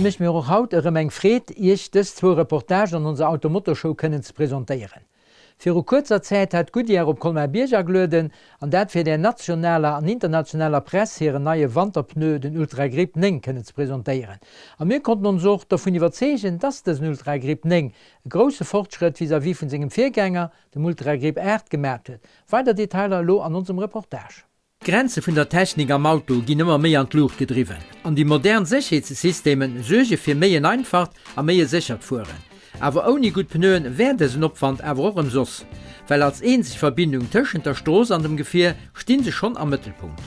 mécht mir och haut erëm eng Freed, Iech dës zwou Reportagen an onser Auto-Moto-Show kënnen ze presentéieren. Viru kuerzer Zäit hat Goodyear op Colmar-Bierg agelueden, an dat fir der nationaler an internationaler Press hiren neie Wanterpneu, den Ultragrip 9, kënnen ze presentéieren. A mir konnten ons och dovun iwwerzeegen, dass dësen Ultragrip 9 e grousse Fortschrëtt vis-à-vis vun sengem Virgänger, dem Ultragrip 8, gemat huet. Weider Detailer elo an onsem Reportage. D'Grenze vun der Technik am Auto ginn ëmmer méi an d'Luucht gedriwwen an déi modern Sécherheetssystemen suerge fir méi en einfacht a méi e séchert Fueren. Awer ouni gutt Pneuen wär dësen Opwand awer och ëmsoss, well als eenzeg Verbindung tëschent der Strooss an dem Gefier sti se schonn am Mëttelpunkt.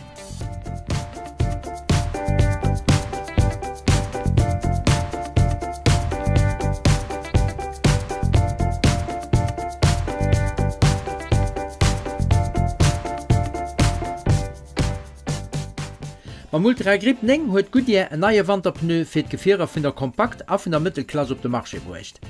Mam Ultra Grip 9 huet Goodyear en neie Wanterpneu fir d'Gefierer vun der Kompakt a vun der Mëttelklass op de Marché bruecht.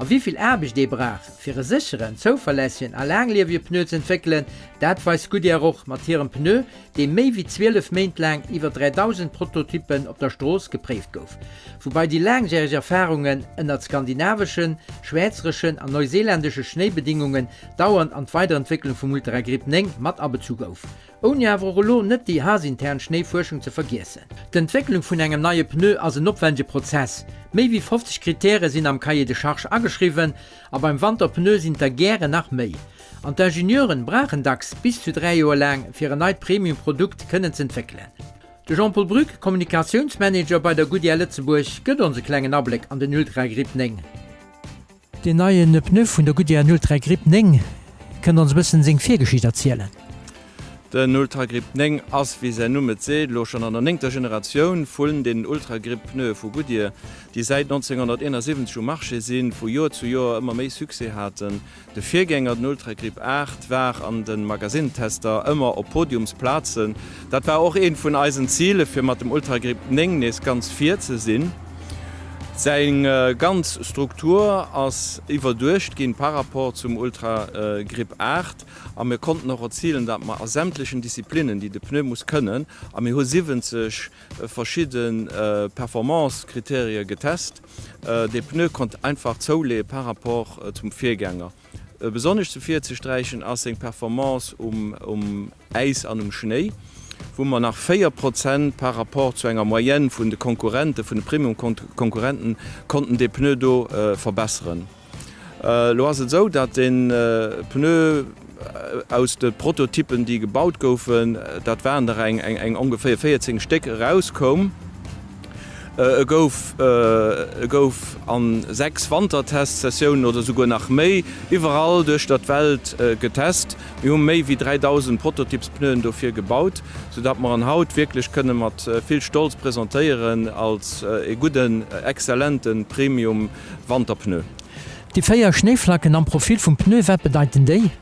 A wéi vill Aarbecht ee brauch, fir e sécheren, zouverlässegen a laangliewege Pneu ze entwéckelen, dat weist Goodyear och mat hirem Pneu, dee méi wéi 12 Méint laang iwwer 3.000 Prototyppen op der Strooss gepréift gouf. Woubai déi laangjäreg Erfarungen ënnert skandinaveschen, schwäizereschen an neuseeländesche Schnéibedingungen dauernd an d'Weiderentwécklung vum Ultragrip 9 mat abezu gouf, ouni awer och elo net déi hausintern Schnéifuerschung ze vergiessen. D'Entwécklung vun engem neie Pneu ass en opwendege Prozess. Méi wéi 50 Kritäre sinn am Cahier de charges ageschriwwen a beim Wanterpneu sinn et der gären nach méi. An d'Ingenieuren brauchen dacks bis zu 3 Joer laang, fir en neit Premium-Produkt kënnen z'entwéckelen. De Jean-Paul Brück, Kommunikatiounsmanager bei der Goodyear Lëtzebuerg, gëtt ons e klengen Abléck an den Ultragrip 9. Deen neien Pneu vun der Goodyear Ultragrip 9, kënnt ons e bëssen seng Virgeschicht erzielen? Den Ultragrip 9 ass, wéi säin Numm et seet, elo schonn an der néngter Generatioun vun den Ultragrip-Pneue vu Goodyear, déi säit 1971 um Marché sinn, vu Joer zu Joer ëmmer méi Succès haten. De Virgänger, den Ultragrip 8, war an de Magasintester ëmmer op Podiumsplazen. Dat war och eent vun eisen Zile fir mat dem Ultragrip 9 nees ganz vir ze sinn. Seng ganz Struktur ass iwwerduecht ginn par rapport zum Ultragrip 8 a mir konnten och erzilen, dat mer a sämtlechen Disziplinnen, déi de Pneu muss kënnen, a mir hu 70 verschidde Performance-Kriterie getest, dee Pneu konnt einfach zouleeë par rapport zum Virgänger. Besonnesch ze virzesträichen ass seng Performance um Äis an um Schnéi, wou mer nach 4 Prozent par rapport zu enger Moyenne vun de Konkurrenten, vun de Premium-Konkurrenten, konnten dee Pneu do verbesseren. Elo ass et esou, datt dee Pneu aus de Prototypen, déi gebaut goufen, dat waren der eng ongeféier 14 Stéck, erauskoum. E gouf e gouf a 6 Wantertestsessiounen oder souguer nach méi iwwerall duechter d'Welt getest. Mir hu méi wéi 3.000 Prototypspneuen dofir gebaut, soudatt mer en haut wierklech kënne mat vill Stolz presentéieren als e gudden, exzellente Premium-Wanterpneu. Déi 4 Schnéiflacken am Profil vum Pneu, wat bedeiten déi?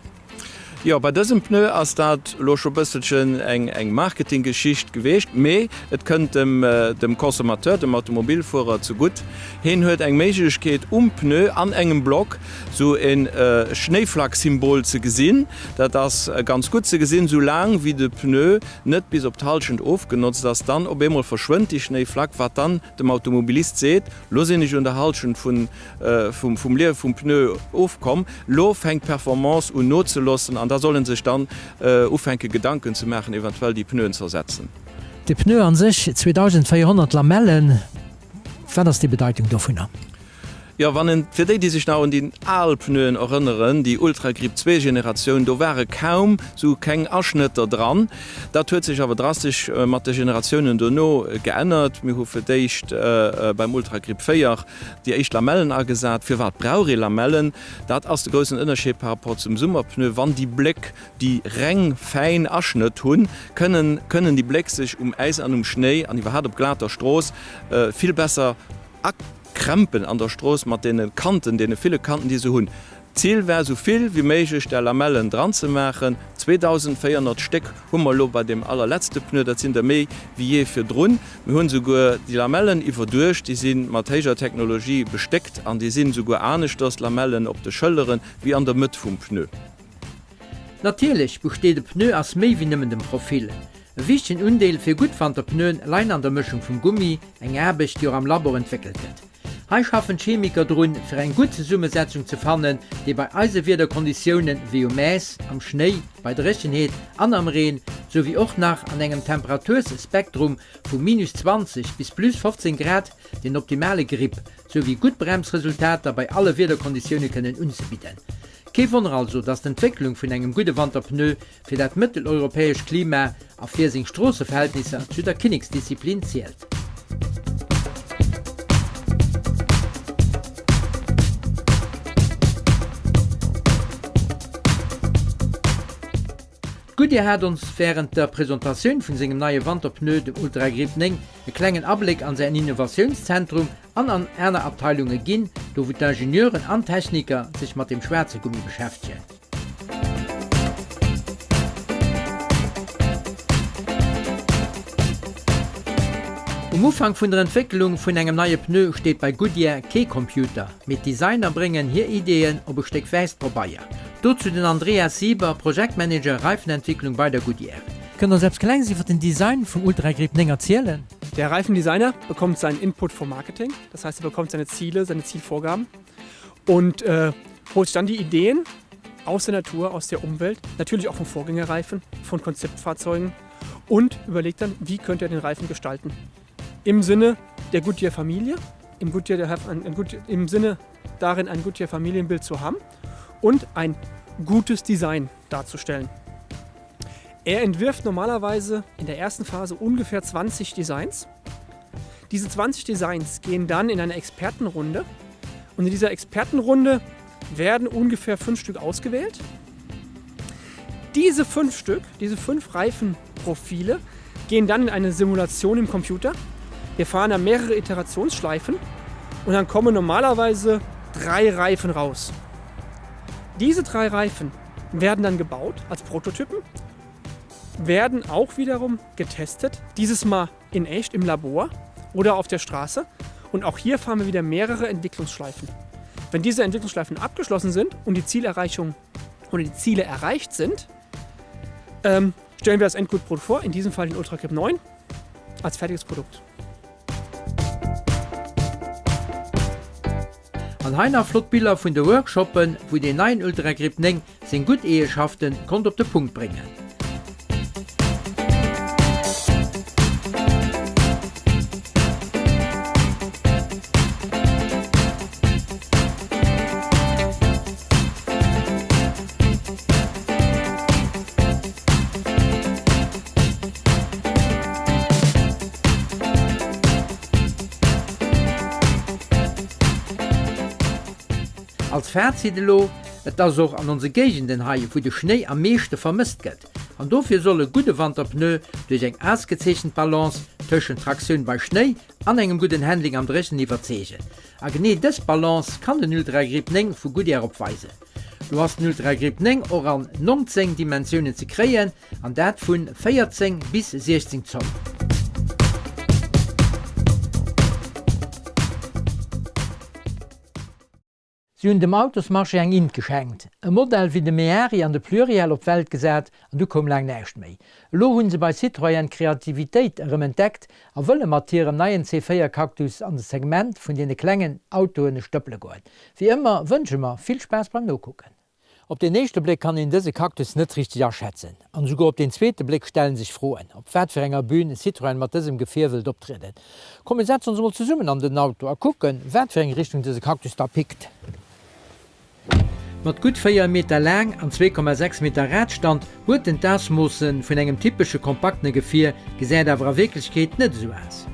Jo, bei dësem Pneu ass dat elo scho bësselchen eng Marketinggeschicht geweecht, mee et kënnt dem Consommateur, dem Automobilfuerer zegutt. Heen huet eng Méiglechkeet um Pneu an engem Block sou e Schnéiflack-Symbol ze gesinn. Dat ass ganz gutt ze gesinn, sou laang wéi de Pneu net bis op d'Hallschent ofgenotzt ass. Dann op eemol verschwënnt déi Schnéiflack, wat dann dem Automobilist seet, Lo sinn ech un der Hallschent vun vum Liewe vum Pneu ofkomm. Lo fänkt d'Performance un nozelossen an da soll en sech dann ufänke Gedanken ze maachen eventuell déi Pneuen ze ersetzen. De Pneu an sech, 2400 Lamellen, wat ass déi Bedeitung dovunner? Jo, wann en, fir déi déi sech nach un déi al Pneuen erënneren, déi Ultragrip 2 Generatioun, do ware kaum sou keng Aschnëtter dran. Dat huet sech awer drastesch mat de Generatiounen dono geännert. Mir hu fir d'éischt beim Ultragrip 4 Déi éischt Lamellen agesat. Firwat brauch ee Lamellen? Dat ass de groussen Ënnerscheed par rapport zum Summerpneu. Wann déi Bléck déi reng fäin Aschnëtt hunn, kënnen kënnen déi Bléck sech um Äis an um Schnéi an iwwerhaapt op glater Strooss vill besser akrempen an der Strooss mat deene Kanten, deene ville Kanten déi se hunn. D'Zil war esou vill wéi méiglech där Lamellen dran ze maachen. 2.400 Stéck hu mer elo bei deem allerletzte Pneu, dat sinn der méi wéi jee virdrun. Mir hunn esouguer déi Lamellen iwwerduecht, déi si mat héijer Technologie bestéckt an déi sinn esouguer aneschters, Lamellen op de Schëllere wéi an der Mëtt vum Pneu. Natierlech besteet e Pneu ass méi wéi nëmmen dem Profil. E wichtegen Undeel fir gutt Wanterpneuen leien an der Mëschung vum Gummi, eng Aarbecht, déi och am Labor entwéckelt gëtt. Hei schaffen d'Chemiker drun, fir eng gutt Zesummesetzung ze fannen, déi bei eise Wiederkonditiounen, wéi um Äis, am Schnéi, bei Dréchenheet an am Reen, sou wéi och nach an engem Temperatursspektrum vu minus 20 bis plus 15 Grad den optimale Grip, sou wéi gutt Bremsresultater bei alle Wiederkonditioune kënnen unzebidden. Kee Wonner also, dass d'Entwécklung vun engem gudde Wanterpneu fir dat mëtteleuropäescht Klima a fir seng Stroosseverhältnisser zu der Kinneksdisziplin zielt. D'Goodyear hat ons wärend der Presentatioun vun sengem neie Wanterpneu, dem Ultragrip 9, e klengen Abléck an säin Innovatiounszentrum an an aner Abteilunge ginn, do wou d'Ingenieuren an Techniker sech mat dem schwaarze Gummi beschäftegen. Um Ufank vun der Entwécklung vun engem neie Pneu steet bei Goodyear kee Computer, mee d'Designer bréngen hir Ideeën op e Stéck wäisst Pabeier. Dozou den Andreas Sieber, Projektmanager Reifenentwicklung bei der Goodyear. Kënnt ons eppes Klenges iwwer den Design vum Ultragrip 9 erzielen? Der Reifendesigner bekommt seinen Input vom Marketing, das heißt er bekommt seine Ziele, seine Zielvorgaben und äh, holt sich dann die Ideen aus der Natur, aus der Umwelt, natürlich auch von Vorgängerreifen, von Konzeptfahrzeugen und überlegt dann, wie könnte er den Reifen gestalten. Im Sinne der Goodyear Familie, im, Goodyear der, ein, ein Goodyear, im Sinne darin ein Goodyear Familienbild zu haben und ein gutes Design darzustellen. Er entwirft normalerweise in der ersten Phase ungefähr 20 Designs. Diese 20 Designs gehen dann in eine Expertenrunde und in dieser Expertenrunde werden ungefähr fünf Stück ausgewählt. Diese fünf Stück, diese fünf Reifenprofile gehen dann in eine Simulation im Computer. Wir fahren da mehrere Iterationsschleifen und dann kommen normalerweise drei Reifen raus. Diese drei Reifen werden dann gebaut als Prototypen, werden auch wiederum getestet, dieses Mal in echt im Labor oder auf der Straße. Und auch hier fahren wir wieder mehrere Entwicklungsschleifen. Wenn diese Entwicklungsschleifen abgeschlossen sind und die Zielerreichung oder die Ziele erreicht sind, ähm, stellen wir das Endgutbrot vor, in diesem Fall den Ultragrip 9 als fertiges Produkt. An hei nach flott Biller vun de Workshoppen, wou deen neien Ultragrip 9 seng gutt Eegeschaften konnt op de Punkt bréngen. Als Fazit elo, Et ass och an onse Géigenden hei, wou de Schnéi am meeschte vermësst gëtt. An dofir soll e gudde Wanterpneu duerch eng ausgezeechent Balance tëschent Traktioun bei Schnéi an engem gudden Handling am Dréchenen iwwerzeegen. A genee dës Balance kann den Ultragrip 9 vu Goodyear opweisen. Lo ass den Ultragrip 9 och an 19 Dimensiounen ze kréien, an dat vun 14 bis 16 Zoll. Si hunn dem Autosmarché eng Int geschenkt, e Modell wéi de Méhari an de Pluriel op d'Welt gesat an du koum laang näischt méi. Elo hu se bei Citroën d'Kreativitéit erëm entdeckt a wëlle mat hirem neien C4 Cactus an de Segment vun deene klengen Autoen stëppele goen. Wéi ëmmer wënsche mer vill Spaass beim Nokucken. Op den éischte Bléck kann een dëse Cactus net richteg aschätzen. An esouguer op den zweete Bléck stellen sech Froen, op wat fir enger Bühn Citroën mat dësem Gefier wëllt optrieden. Komm mir setzen ons emol zesummen an den Auto a kucken, wat fir eng Richtung dëse Cactus da pickt. Mat gutt 4 Meter laang an 2,6 Meter Radstand huet en d'Ausmoosse vun engem typesche kompaktene Gefier, gesäit awer a Wierklechkeet net esou aus.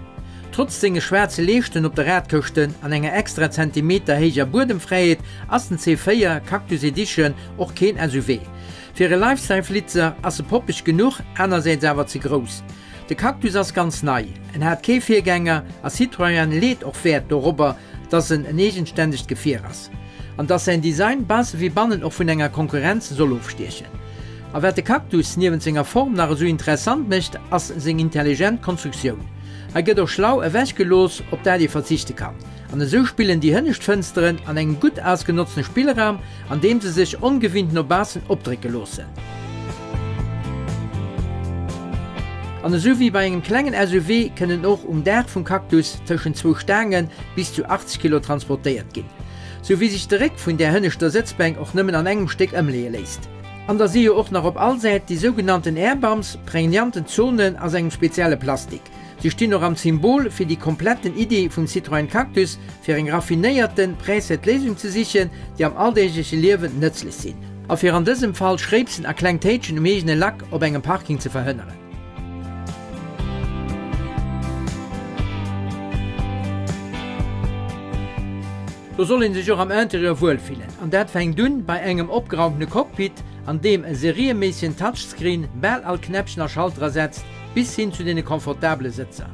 Trotz senge schwaarze Leeschten op de Radkëschten an enger extra Zentimeter héijer Buedemfräiheet ass den C4 Cactus Edition och keen SUV. Fir e Lifestyle-Flitzer ass e poppeg genuch, anersäits awer ze grouss. De Cactus ass ganz nei, en hat kee Virgänger a Citroën leet och Wäert dorobber, dass en en eegenstännegt Gefier ass an dass säin Design bausse wéi bannen och vun enger Konkurrenz soll ofstiechen. A wat de Cactus niewent senger Form nach esou interessant mécht, ass seng intelligent Konstruktioun. Hei gëtt och schlau ewech gelooss, op dat ee verzichte kann. An esou spillen déi hënnescht Fënsteren an engem gutt ausgenotzene Spillraum, an deem se sech ongewinnt no baussen opdrécke loossen. An esou wéi bei engem klengen SUV kënnen och um Daach vum Cactus tëschent zwou Staange bis zu 80 Kilo transportéiert ginn. Sou wéi sech de Réck vun där hënneschter Sëtzbänk och nëmmen an engem Stéck ëmleeë léisst. An da si jo och nach op all Säit déi sougenannten Airbumps, prägnanten Zonen aus engem spezielle Plastik. Si stinn och am Symbol fir déi kompletten Iddi vum Citroën Cactus, fir eng raffinéierten, präiswäert Léisung ze sichen, déi am alldeegleche Liewen nëtzlech sinn. A fir an dësem Fall Schréipsen a kleng Téitschen um eegene Lack op engem Parking ze verhënneren. Do soll een sech och am Interieur wuel fillen, an dat fänkt un bei engem opgeraumtene Cockpit, an deem e serieméissegen Touchscreen bal all Knäppchen a Schalter ersetzt, bis hin zu deene komfortabele Sëtzer.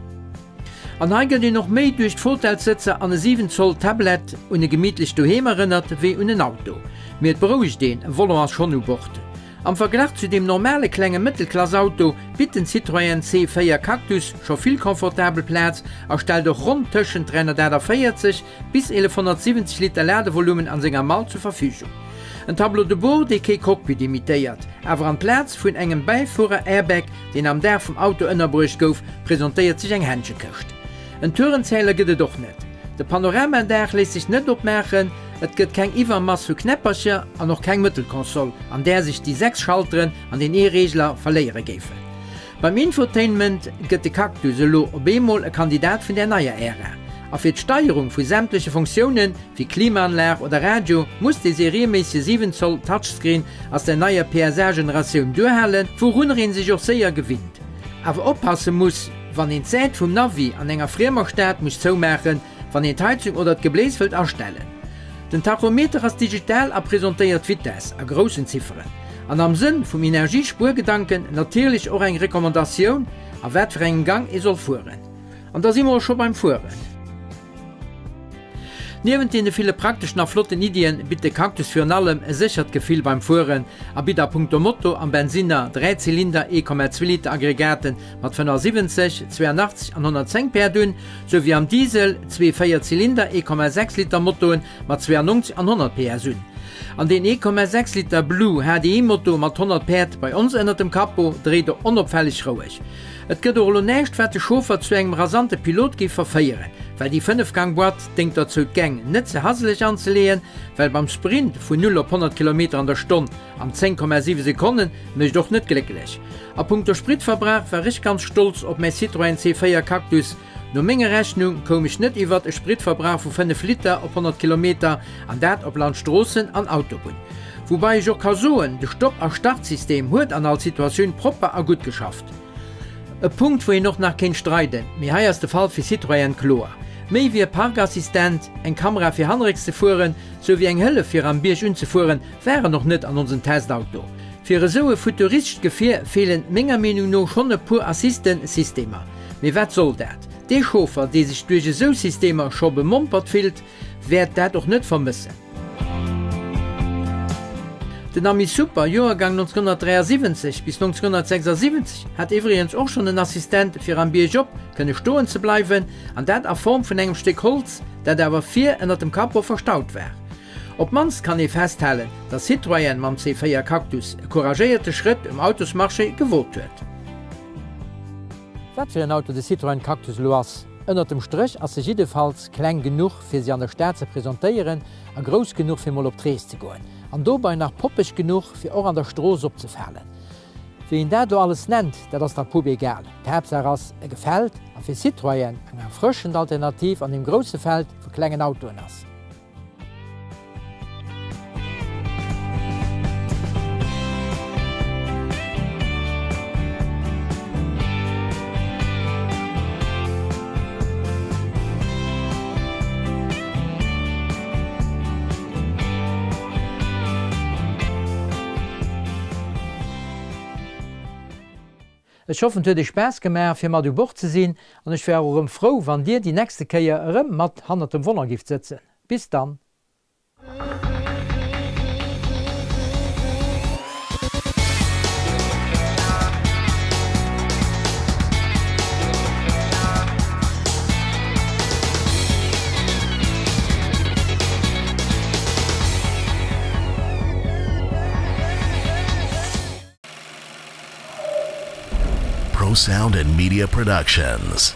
An hei gëtt een och méi duerch d'Fauteuilsëtzer an e 7 Zoll Tablet un e gemittlecht Doheem erënnert wéi un en Auto. Mee et berouegt een, e Volant ass schonn u Bord. Am Verglach zu deem normale klenge Mëttelklass-Auto bitt den Citroën C4 Cactus scho vill komfortabel Plaz a stellt och ronn tëschent 348 bis 1170 Liter Ladevolumen an senger Mall zur Verfügung. En Tableau de bord, dee kee Cockpit imitéiert, awer an d'Plaz vun engem Bäifuerer-Airbag, deen am Daach vum Auto ënnerbruecht gouf, presentéiert sech eng Händschekëscht. En Tourenzähler gëtt et och net. De Panoramadaach léisst sech net opmaachen, et gëtt keng Iwwermass vu Knäppercher an och keng Mëttelkonsol, an där sech déi 6 Schalteren an deen ee Reegler verléiere géifen. Beim Infotainment gëtt de Cactus elo op eemol e Kandidat vun där neier Ära. A fir d'Steierung vu sämtleche Funktiounen, wéi Klimaanlag oder Radio, muss dee serieméissege 7 Zoll Touchscreen aus der neier PSA-Generatioun duerhalen, wourunner ee sech och séier gewinnt. Awer oppasse muss, wann een d'Säit vum Navi an enger friemer Stad muss zoumaachen, wann een d'Heizung oder d'Gebléis wëllt astellen. Den Tachometer ass digital a presentéiert d'Vitess a groussen Zifferen. An am Sënn vum Energiespuergedanken natierlech och eng Recommandatioun, a wat fir engem Gang ee soll fueren. An da si mer och scho beim Fueren. Niewent deene ville prakteschen a flotten Iddien bitt de Cactus virun allem e séchert Gefill beim Fueren a bitt a punkto Moto am Bensinner Dräizylinder 1,2 Liter Aggregaten mat 75, 82 an 110 Päerd un, sou wéi am Diesel zwee Véierzylinder 1,6 Liter Motoen mat 92 an 100 PS un. An deen 1,6 Liter Blue HDI Moto mat 100 Päerd bei ons ënnert dem Capot dréit och onopfälleg roueg. Et gëtt och elo näischt wat de Chauffer zu engem rasante Pilot géif verféieren, well déi 5 Gang Boîte déngt dozou d'Gäng net ze haseleg anzeleeën, well beim Sprint vun 0 op 100 Kilometer an der Stonn an 10,7 Sekonnen mécht och net glécklech. A punkto Spritverbrauch war ech ganz stolz op mäi Citroën C4 Cactus. No menger Rechnung koum ech net iwwert e Spritverbrauch vu 5 Liter op 100 Kilometer, an dat op Landstroossen an Autobunn. Woubai ech och ka soen, de Stopp a Startsystem huet an all Situatioun propper a gutt geschafft. E Punkt wou een och nach kéint streiden, mee hei ass de Fall fir Citroën kloer. Méi wéi e Parkassistent, eng Kamera fir hannerrécks ze fueren, sou wéi eng Hëllef fir am Bierg unzefueren, waren och net an onsem Testauto. Fir esou e futuristescht Gefier feelen menger Meenung no schonn e puer Assisten-Systemer. Mee wat soll dat? Dee Chauffer, dee sech duerch esou Systemer scho bemompert fillt, wäert dat och net vermëssen. Den Ami Super, Joergang 1973 bis 1976, hat iwwregens och schonn en Assistent fir am Biergop kënne stoen ze bleiwen, an dat a Form vun engem Stéck Holz, dat awer vir ënnert dem Capot verstaut war. Op d'mannst kann ee festhalen, datt Citroën mam C4 Cactus e couragéierte Schrëtt um Autosmarché gewot huet. Wat fir en Auto de Citroën Cactus elo ass? Ënnert dem Stréch ass se jiddefalls kleng genuch fir se an der Stad ze presentéieren a grouss genuch fir mol op d'Rees ze goen. An dobei nach poppeg genuch fir och an der Strooss opzefalen. Wéi een dat elo alles nennt, dat ass der Pub egal. D'Haaptsaach ass, e gefält a fir Citroën eng erfrëschend Alternativ an deem grousse Feld vu klengen Autoen ass. Ech hoffen et huet iech Spaass gemaach fir mat u Bord ze sinn an ech wär och erëm frou wann dir déi nächste Kéier erëm mat hannert dem Volant gifft sëtzen. Bis dann! Sound and Media Productions.